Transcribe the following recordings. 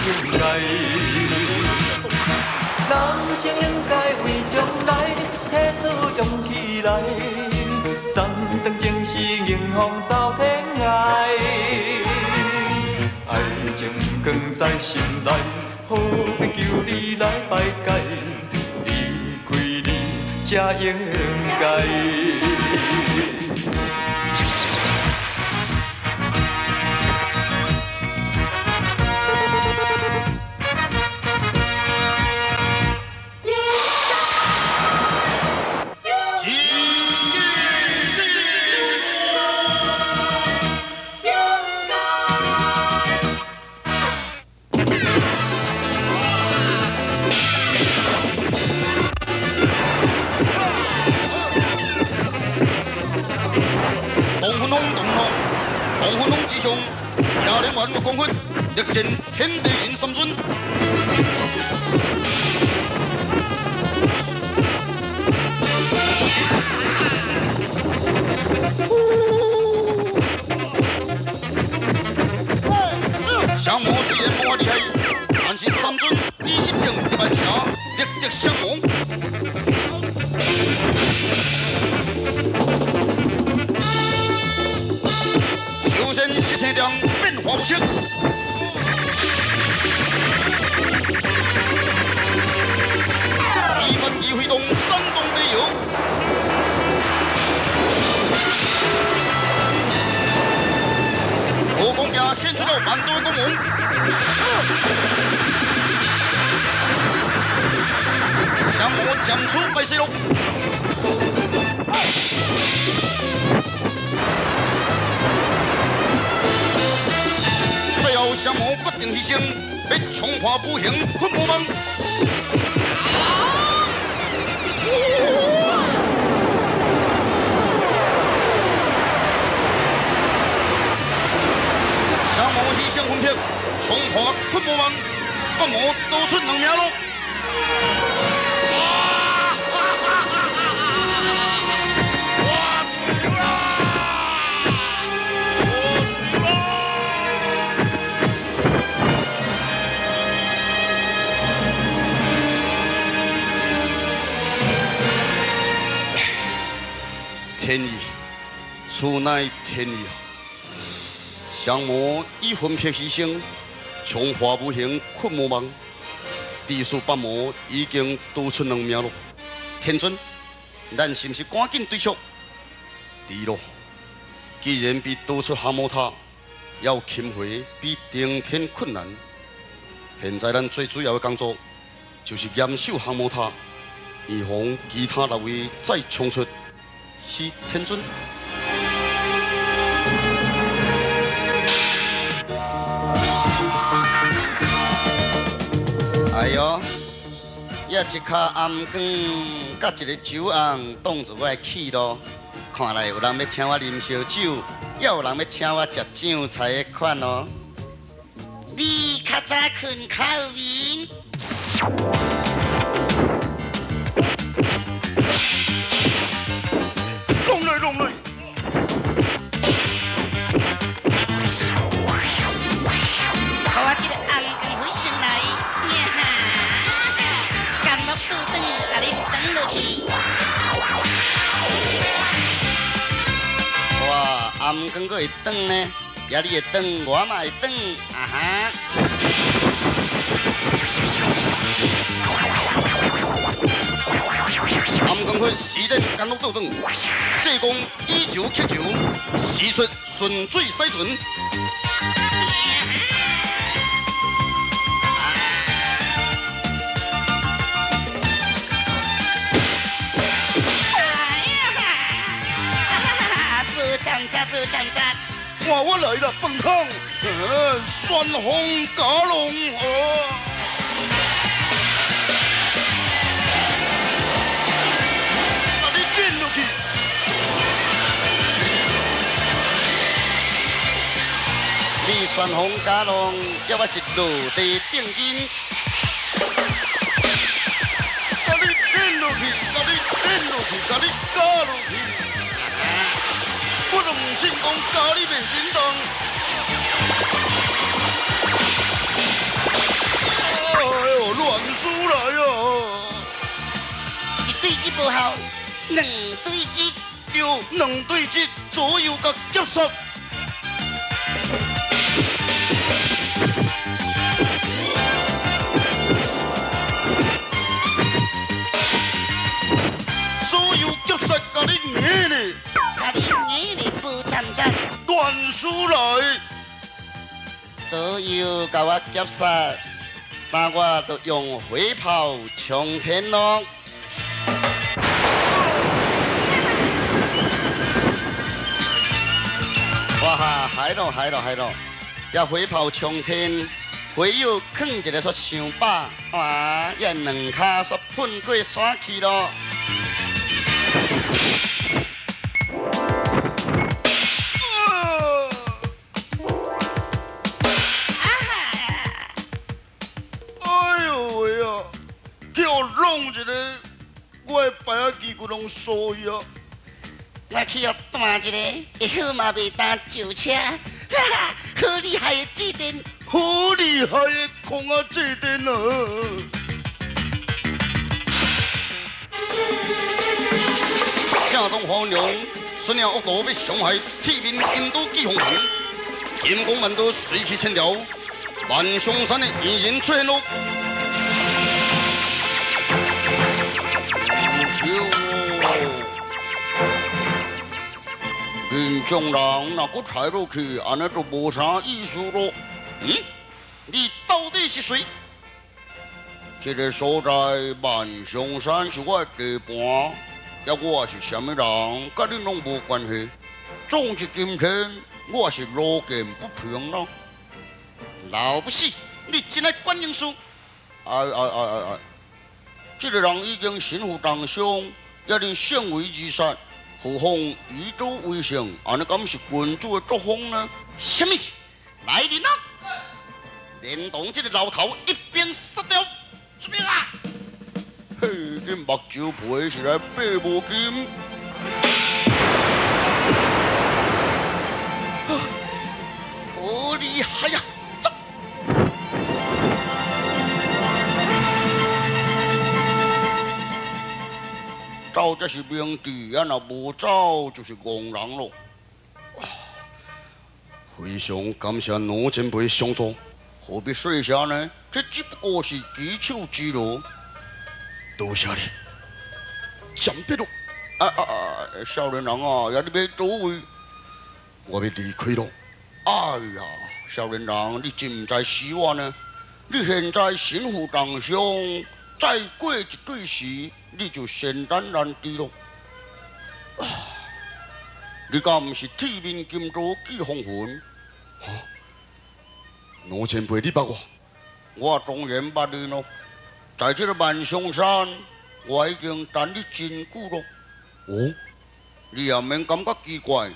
應該。人生應該為將來提出勇氣來，斬斷情絲迎風走天涯。愛情藏在心內，何必求你來排解？離開你才應該。力戰天地人三尊。降魔雖然無法厲害，但是三尊以一將敵萬城，力敵降魔。修仙七星劍變化無窮。一揮動，山東地搖。武功也顯出了萬多光芒。降魔劍出白石路。最後，降魔決定犧牲，欲衝破無形困魔網。降魔犧牲魂魄，衝破困魔網，惡魔逃出兩命咯！我自由啦！我自由啦！天意，此乃天意啊！降魔以魂魄犧牲，衝破無形困魔網，地術八魔已經逃出兩命咯。天尊，咱是毋是趕緊對策？對咯，既然被逃出降魔塔，要擒回比登天困難。現在咱最主要的工作就是嚴守降魔塔，預防其他六位再衝出。是天尊。哎喲，遐一跤頷光，佮一个酒甕當做我的去路。看來有人欲請我啉燒酒，也有人欲請我食醬菜的款哦。你較早睏較有眠。弄來弄來。予我這个紅光粉先來，呀哈！甘露倒轉，共你轉落去。哇，頷光閣會轉呢？也你會轉，我嘛會轉，啊哈！頷光粉時練甘露倒轉，濟公以柔克柔，使出順水洗船。無站只，無站只。哇！我來啦，笨空，旋風蛟龍哦！啊！你變落去，你旋風蛟龍，抑我是落地定音。啊！你變落去，啊！你變落去，啊！你蛟落去。我都毋信講教你袂振動。無效，兩對質，對，兩對質，左右共夾殺。左右夹杀，共你硬咧，共你硬咧，無站站，乱输来，所有共我夹杀，那我就用火炮冲天咯！哇哈，海咯海咯海咯！遐火炮冲天，火药囥一个煞伤饱，哇！遐两跤煞喷过山去咯！哎呦喂啊！叫我弄一个，我的白仔旗骨拢酥去啊！我去予弹一个，会好嘛袂担石车，哈哈，好厉害的这电，好厉害的空仔这电啊！正当黄龙孙良恶毒欲伤害铁面金刀记风尘，金光万道随去千条，万象山的异人出现咯！恁众人若阁猜落去，按呢就无啥意思咯。嗯？你到底是谁？这个所在万象山是我的地盘，抑我是啥物人，佮恁拢无关系。总之今天我是路见不平咯。老不死，你真爱管闲事！哎哎哎哎哎！这个人已经身负重伤，抑恁圣为自杀。何况以赌为生，按呢敢是君主的作风呢？啥物？来人啊！连同这个老头一并杀掉！出兵啊！嘿，恁目睭皮是来爬无金？好厉害呀！走！走才是明智，啊若无走就是戆人咯。非常感谢罗前辈相助，何必说谢呢？这只不过是举手之劳。多谢你，暂别咯。啊啊啊！少年人啊，也你欲佗位？我欲离开咯。哎呀，少年人，你真毋知死我呢？你现在身负重伤，再过一对时，你就仙丹难治咯。你敢毋是铁面金刀记风云？哈，罗前辈，你捌我？我当然捌你咯。在这个万象山，我已经等你真久咯。哦，你也免感觉奇怪，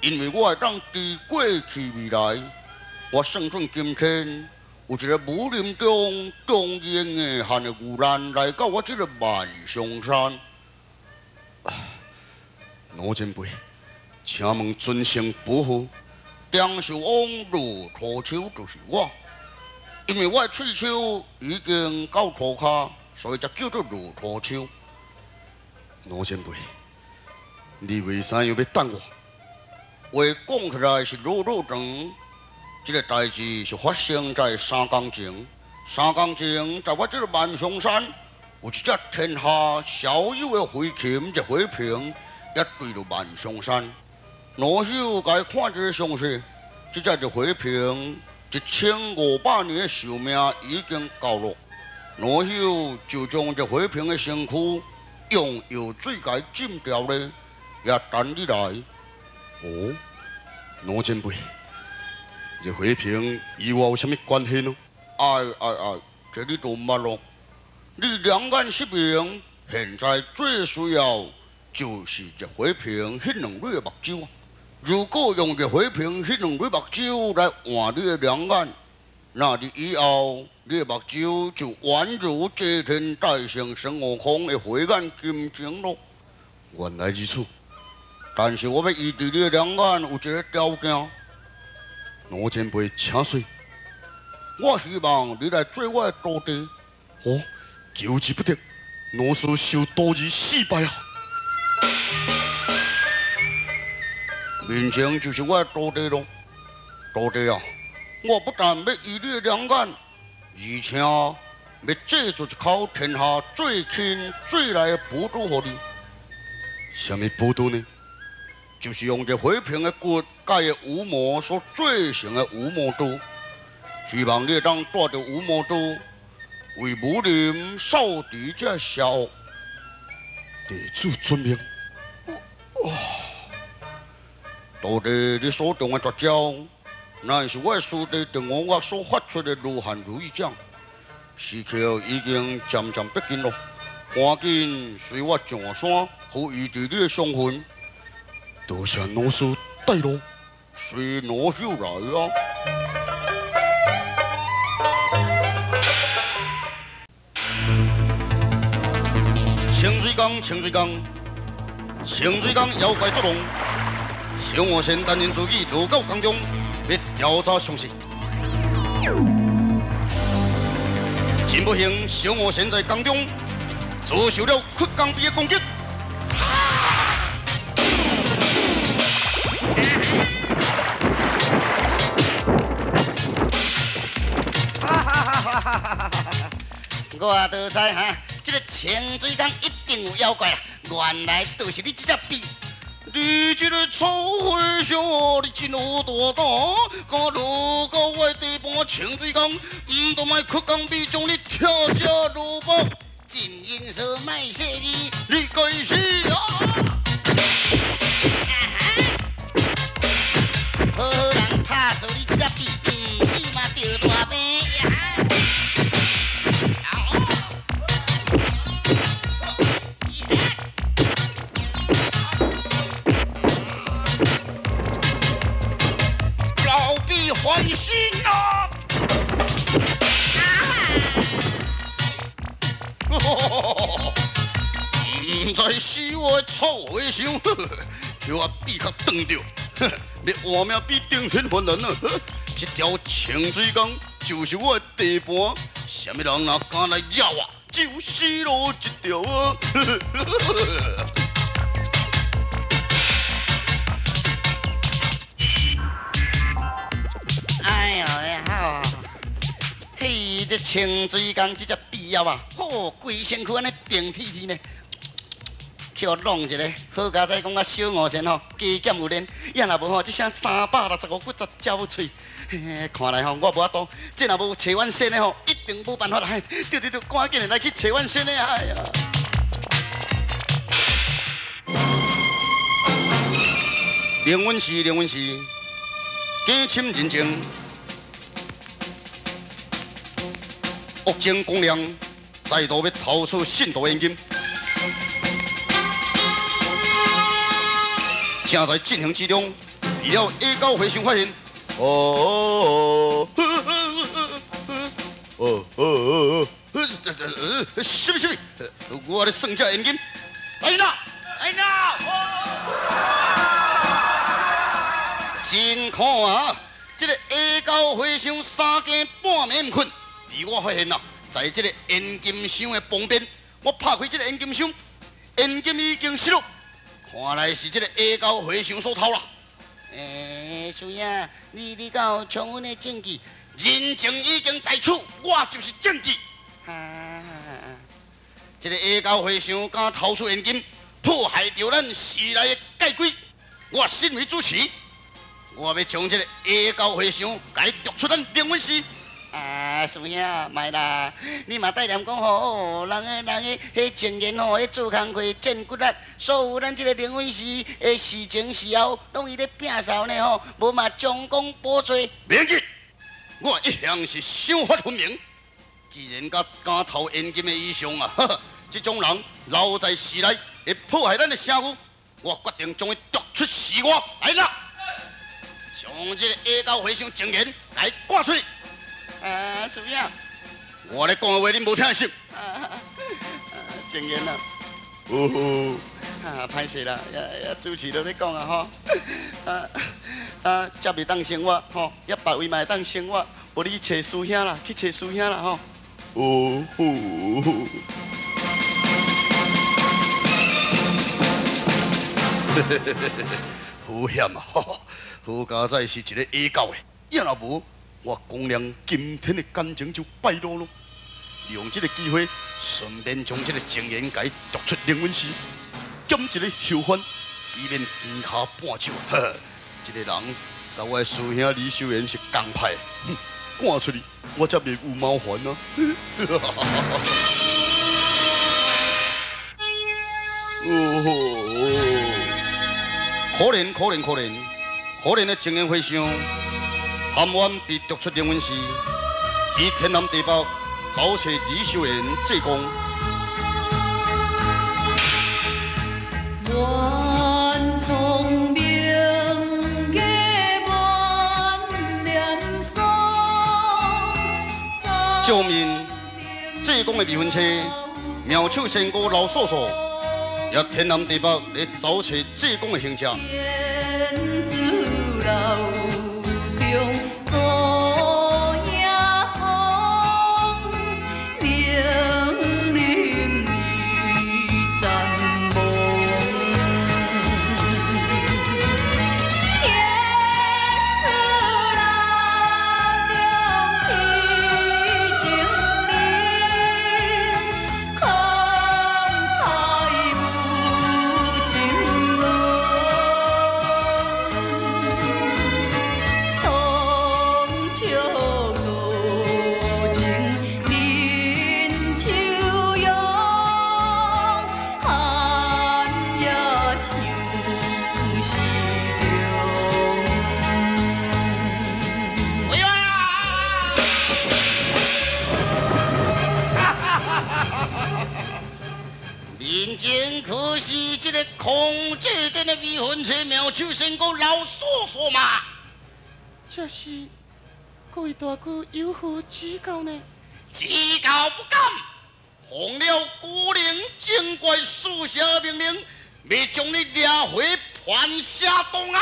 因为我会当知过去未来。我算准今天有一个武林中忠义硬汉的牛兰来到我这个万象山。罗前辈，请问尊姓伯父？长寿王骆驼手就是我，因为我的喙手已经到涂跤，所以才叫做骆驼手。罗前辈，你为啥又欲等我？话讲起来是老老长，这个代志是发生在三工前。三工前，在我这个万象山，有一只天下少有的飞禽，一火瓶，也对著万象山。老朽共伊看这个详细，这只热火瓶1500年的寿命已经到了。老朽就将热火瓶的身躯用药水共伊浸掉咧，也等你来。哦，罗前辈，热火瓶与我有啥物关系呢？哎哎哎，这你都毋捌咯。你两眼失明，现在最需要就是热火瓶彼两蕊的目睭。如果用热火瓶彼两蕊目睭来换你的两眼，那你以后你的目睭就宛如齐天大圣孙悟空的火眼金睛咯。原来如此，但是我欲医治你的两眼有一个条件。罗前辈，请说。我希望你来做我的徒弟。哦，求之不得。老师受徒儿四拜啊！面前就是我的徒弟咯，徒弟啊，我不但欲医你的两眼，而且欲制作一口天下最轻最来的宝刀予你。啥物宝刀呢？就是用这和平的骨佮伊无魔所做成的无魔刀，希望你会当带著无魔刀，为武林扫除这邪恶。弟子遵命。徒弟，你所中的绝招，乃是我的师弟邓王我所发出的罗汉如意掌，时刻已经渐渐逼近咯，赶紧随我上山，予医治你的伤痕。多谢老师带路，随老朽来啊！清水江，清水江，清水江妖怪作弄。小五仙担任自己落到江中，欲调查详细。真不幸，小五仙在江中遭受了屈江鳖的攻击。我就知哈，这个清水江一定有妖怪啦！原来就是你这只鳖。你这个臭和尚，你真有大胆，敢落到我地盘清水江，毋都莫屈江鳖将你拆只萝卜。真言说莫说你，你该死啊！好好人拍死你这只鳖，毋死嘛著大病。还心啊！毋知死我的臭和尚，叫我臂壳断掉，你活命比顶天还难啊！这条清水江就是我的地盘，啥物人若敢来惹我，就死路一条啊！哎呦喂，好！嘿，这清水江这只鳖仔啊，吼，规身躯按呢定铁铁呢，去予弄一个，好佳哉讲啊，小五仙吼，加减有练，也若无吼，这声365骨十鸟喙，看来吼，我无法度，这若无找阮先的吼，一定无办法啦。对对对，赶紧来去找阮先的，哎呀！灵隐寺，灵隐寺，加深人情。恶精公亮再度欲偷取信徒现金，正在进行之中，被了野狗和尚发现。哦哦哦哦，什么什么？我咧算这现金，来啦来啦！真可啊！这个野狗和尚三更半暝毋困。被我发现啦，在这个现金箱的旁边，我拍开这个现金箱，现金已经失落，看来是这个野狗和尚所偷啦。欸，师兄，你敢有充分的证据？人证已经在此，我就是证据。啊，这个野狗和尚敢偷出现金，破坏著咱寺内的戒规，我身为主持，我欲将这个野狗和尚共伊逐出咱灵隐寺。啊，师兄，莫啦，你嘛带念讲吼，人的人的彼证言吼，彼做工课真骨力，所有咱这个灵隐寺的事前事后，拢伊咧摒扫呢吼，无嘛将功补罪。免紧，我一向是赏罚分明，既然敢敢偷现金的以上啊，这种人留在寺内会破坏咱的声誉，我决定将伊逐出寺外。来啦，将这个野狗和尚证言来赶出去。啊，师兄，我咧讲的话恁无听是？啊，证言啊，哦，啊，歹势啦，也主持都咧讲啊吼，啊啊，这袂当生活吼，也别位嘛会当生活，无你去找师兄啦，去找师兄啦吼。哦吼。好险啊！好佳哉是一个下狗的，要若无，我公良今天的感情就败露咯。利用这个机会，顺便将这个情缘共伊逐出灵隐寺，减一个后患，以免边跤绊手。呵，这个人佮我的师兄李秀贤是仝派，哼，赶出去我才袂有麻烦啊！哦，可怜可怜可怜，可怜的情缘和尚，含冤被逐出灵隐寺，于天南地北找找李秀贤济公。愿聪明的满脸霜，救命！济公的未婚妻妙手仙姑老素素，也天南地北来找找济公的行迹。可是这个空姐店的未婚妻妙手仙姑老素素嘛？这是各位大哥有何指教呢？指教不敢，奉了古灵精怪属下命令，欲将你掠回盘下洞啊！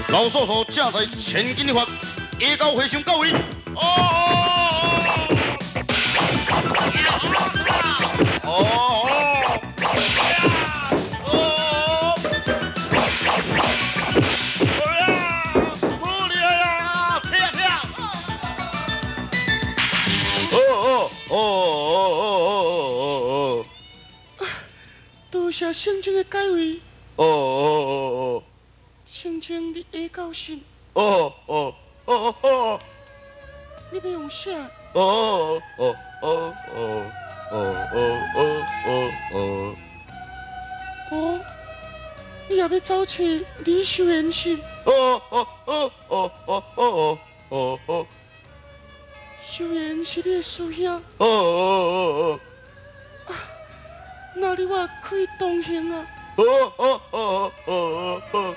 老素素正在千钧一发，下到和尚到位。哦哦哦！好厉害啊！跳跳！哦哦哦哦哦哦哦！多谢圣经的解围。哦哦哦哦！声称你下到信。哦哦哦哦！你欲用啥？哦哦哦哦哦哦哦哦哦！哦，你也欲走找李秀贤是？哦哦哦哦哦哦哦哦！秀贤是你的师兄？哦哦哦哦！啊，那你我可以同行啊？哦哦哦哦哦！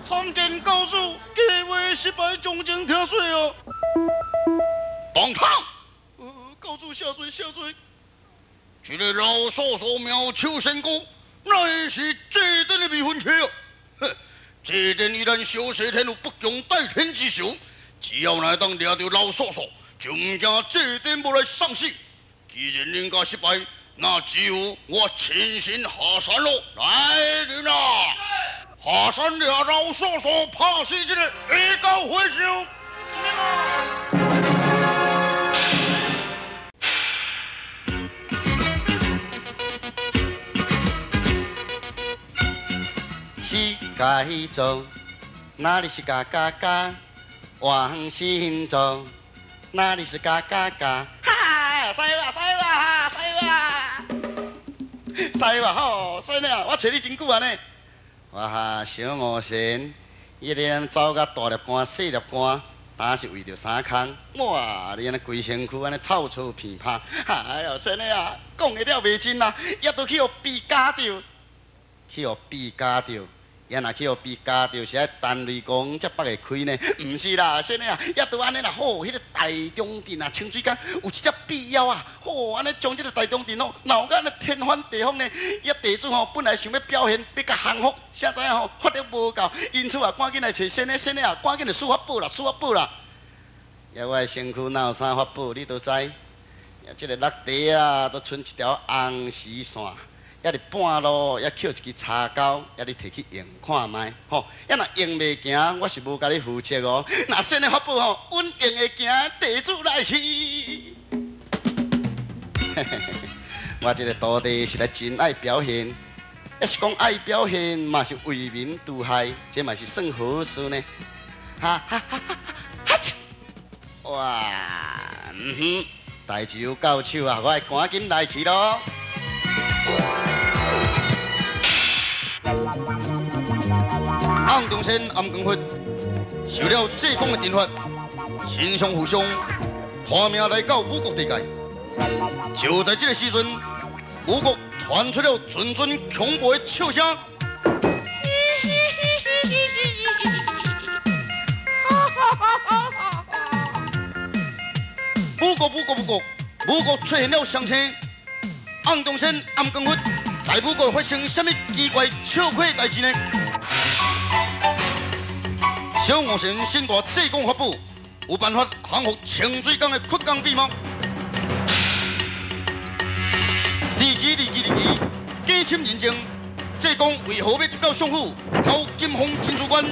参见高主，计划失败，从前听说哦。当场，高主下罪下罪。这个老素素妙手仙姑，乃是这等的未婚妻哦。哼，这等与咱小西天有不共戴天之仇，只要若当掠著老素素，就毋惊这等无来送死。既然恁家失败，那只有我亲身下山咯。来人啊！下山掠老素素，拍死这个下狗和尚。是该做，哪里是嘎嘎嘎？王新做，哪里是嘎嘎嘎？哈哈，师傅，师傅，师傅，师傅吼，师傅，我揣你真久啊呢。我哈小五神，一日走甲大粒汗、细粒汗，担是为著衫空。哇！你按呢规身躯按呢臭臭片拍，哎哟，先生啊，讲会了袂真啊，也都去予被咬著，去予被咬著，也若去予被咬著，是愛陳雷公才擘會開呢？毋是啦，先生啊，也拄按呢啦，吼，彼个大中鎮啊，清水江有一隻鱉妖啊，吼，按呢將這个大中鎮哦鬧甲按呢天翻地覆呢。遐地主吼本來想欲表現，欲共降服，誰知影吼法力無夠，因此啊，趕緊來揣先生，先生啊，趕緊來施法寶啦，施法寶啦。也我的身軀哪有啥法寶，你都知。也這个落地啊，都賰一條紅絲線。抑佇半路，抑抾一支柴鉤，抑你提去用看覓吼。抑若用袂行，我是無共你負責哦。若仙的法寶吼，穩用會行，地主來去。我這个徒弟實在真愛表現，抑是講愛表現嘛是為民除害，這嘛是算好事呢。哈哈哈哈哈！哇，嗯哼，代誌有夠手啊，我愛趕緊來去囉。暗中仙、暗光佛受了濟公的懲罰，身傷負傷，託命來到武國地界。就在這个時陣，武國傳出了陣陣恐怖的笑聲。武國、武國、武國，武國出現了雙星，暗中仙、暗光佛在武國發生啥物奇怪笑話代誌呢？小五神身帶濟公法寶，有辦法降服清水江的屈江秘密。二期、二期、二期，假深人情，濟公為何欲入到相府偷金鳳珍珠冠？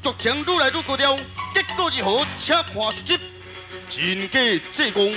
劇情愈來愈高調，結果如何？請看續集。真假濟公。